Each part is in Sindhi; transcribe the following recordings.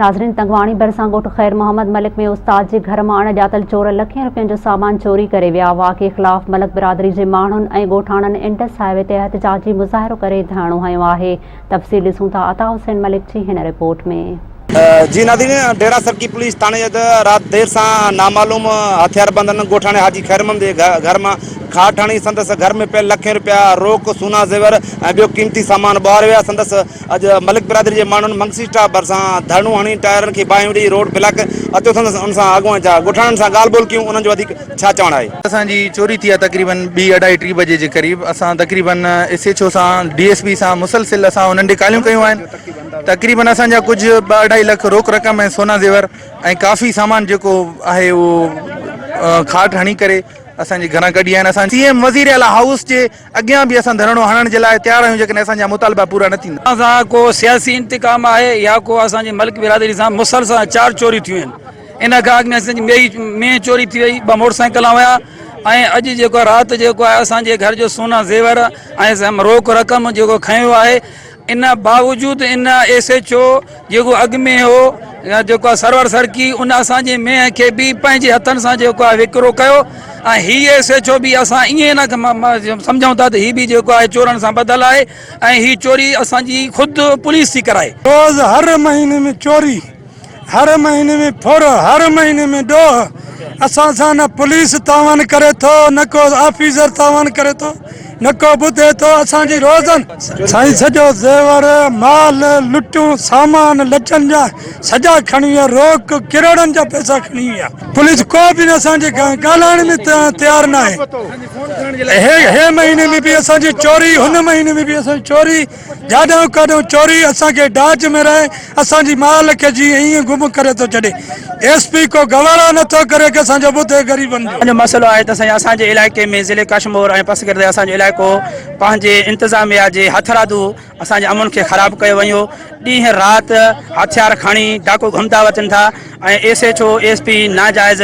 ناظرين تنگواڻي ڀرسان ڳوٺ خير محمد ملڪ ۾ استاد جي گهر مان اڻ ڄاتل چور لکين روپين جو سامان چوري ڪري ويا، واقعي خلاف ملڪ برادري جي ماڻهن ۽ ڳوٺاڻن انڊس هاء وي تي احتجاجي مظاهرو ڪري ڌرڻو هنيو آهي، تفصيل ڏسون ٿا عطا حسين ملڪ جي هن رپورٽ ۾. جي ناظرين ڊيرا سرڪي پوليس ٿاڻي جي رات دير سان نامعلوم هٿياربندن ڳوٺاڻي حاجي خير محمد جي گهر مان کاٽ هڻي سندس گهر ۾ پيل لکين روپيا روڪ، سونا زيور ۽ ٻيو قيمتي سامان ٻهاري ويا، سندس اڄ ملڪ برادري جي ماڻهن منگسي اسٽاپ ڀرسان ڌرڻو هڻي ٽائرن کي باهيون ڏئي روڊ بلاڪ اچو سندس ان سان اڳواڻ جا ڳوٺاڻن سان ڳالهه ٻولهه ڪيون انهن جو وڌيڪ ڇا چوڻ آهي. اسان جي چوري ٿي آهي تقريبن ٻي اڍائي ٽي بجي جي قريب اسان تقريبن ايس ايڇ او سان ڊي ايس پي سان مسلسل اسان انهن ڏي ڪاليون ڪيون آهن تقريبن اسان جا ڪجهه ٻه اڍائي لک روڪ رقم ۽ سونا زيور ۽ ڪافي سامان جيڪو آهي اهو کاٽ هڻي ڪري اسان جي گهران ڪڍي آيا آهن اسان سي ايم وزير اعليٰ هائوس جي اڳيان به اسان ڌرڻو هڻڻ جي لاء تيار آهيون جيڪڏهن اسان جا مطالبا پورا نه ٿيندا. اسان سان ڪو سياسي انتقام آهي يا ڪو اسان جي ملڪ برادري سان مسلسل چار چوريون ٿيون آهن ان کان اڳ ۾ اسان جي ميئي مينهن چوري ٿي وئي ٻه موٽر سائيڪلان ويا ۽ اڄ جيڪو رات جيڪو آهي اسان جي گهر جو سونا زيور ۽ روڪ رقم جيڪو کنيو آهي ان باوجود ان ايس ايڇ او جيڪو اڳ ۾ هو جيڪو آهي سرور سرڪي ان اسان جي مينهن کي به پنهنجي هٿن سان جيڪو آهي وڪرو ڪيو ۽ هي ايس ايڇ او به اسان ائين نه سمجهون ٿا ته هي به جيڪو آهي چورن سان ٻڌل آهي ۽ هي چوري اسان جي خود پوليس ٿي ڪرائي. روز هر مهيني ۾ چوري هر مهيني ۾ ڦر هر مهيني ۾ ڏوهه اسان سان نه پوليس تعاون ڪري ٿو نه ڪو آفيسر تعاون ڪري ٿو نه ڪو ٻڌي ٿو اسان جي روزن سائين سڄو زيور مال لٽون سامان لچن جا سڄا کڻي ويا روڪ ڪروڙن جا پئسا کڻي ويا پوليس ڪو به اسان جي ڳالهائڻ ۾ تيار ناهي هي هي مهيني ۾ به اسان جي چوري هن مهيني ۾ به اسان جي چوري جاڏانهن ڪاڏانهن چوري اسان کي ڊاج ۾ رهي اسان جي مال کي جيئن ائين گم ڪري ٿو ڇڏي ايس پي ڪو گوارا نه ٿو ڪري ڪي اسان جو ٻڌي غريبن جو. اسان جو مسئلو آهي ته سائين اسان جي علائقي ۾ ضلعي ڪشمور ۽ پسگردي اسان جو علائقو پنهنجي انتظاميا جي هٿرادو اسان جي امن کي خراب ڪيو ويو ڏينهن رات هٿيار کڻي ڊاڪو گهمندا وتن ٿا ۽ S H O S P ناجائز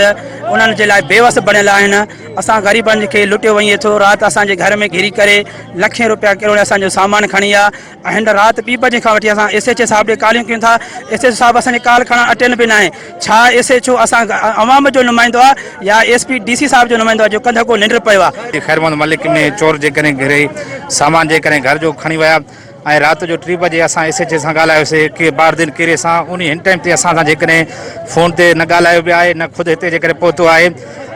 انهن جي لاء بيوس بڻيل آهن اسان غريبن کي لٽيو وڃي ٿو رات اسان جي گهر ۾ گهري ڪري لکين روپيا ڪروڙين اسان جو سامان کڻي ويا ۽ هن رات ٻي بجي کان وٺي اسان ايس ايڇ اي صاحب ڏي ڪاليون ڪيون ٿا ايس ايڇ او صاحب اسان جي ڪال کڻڻ اٽين به ناهي ڇا ايس ايڇ او اسان عوام جو نمائندو آهي يا ايس پي ڊي سي صاحب جو نمائندو آهي جو ڪنڌ ڪو ننڊ پيو آهي. خير محمد ملڪ ۾ چور جيڪڏهن گهري سامان جيڪڏهن گهر جو کڻي ويا ۽ رات جو ٽي بجي اسان ايس ايڇ اي سان ڳالهايوسي ڪي باردين ڪيري سان انهي هن ٽائيم تي اسان سان جيڪڏهن فون تي نه ڳالهايو به آهي نه خود هتي جيڪڏهن پهتو آهي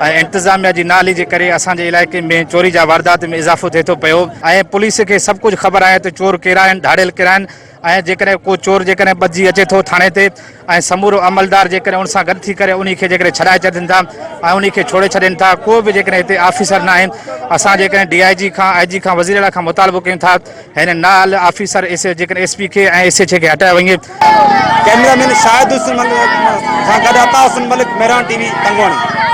۽ انتظاميا جي نااهلي جي ڪري اسان جي علائقي ۾ چوري جا واردات ۾ اضافو ٿئي ٿو پيو ۽ پوليس کي سڀ ڪجهه خبر آهي ته چور ڪير آهن ڌاڙيل ڪير آهن ۽ جيڪڏهن ڪو چور جيڪڏهن ٻڌجي اچي ٿو ٿاڻي تي ۽ سمورو عملدار جيڪڏهن ان سان گڏ ٿي ڪري انهي کي جيڪڏهن ڇڏائي ڇڏين ٿا ۽ انهي کي ڇوڙي ڇڏين ٿا ڪو به جيڪڏهن هتي آفيسر ناهي اسان جيڪڏهن ڊي I جي کان آء جي کان وزير اعليٰ کان مطالبو ڪيون ٿا هن نااهل آفيسر ايس جيڪڏهن ايس پي کي ۽ ايس ايڇ اي کي هٽايو وڃي. ڪئميرا مين شاهد حسين ملڪ سان گڏ عطا حسين ملڪ، مهراڻ ٽي وي، تنگواڻي.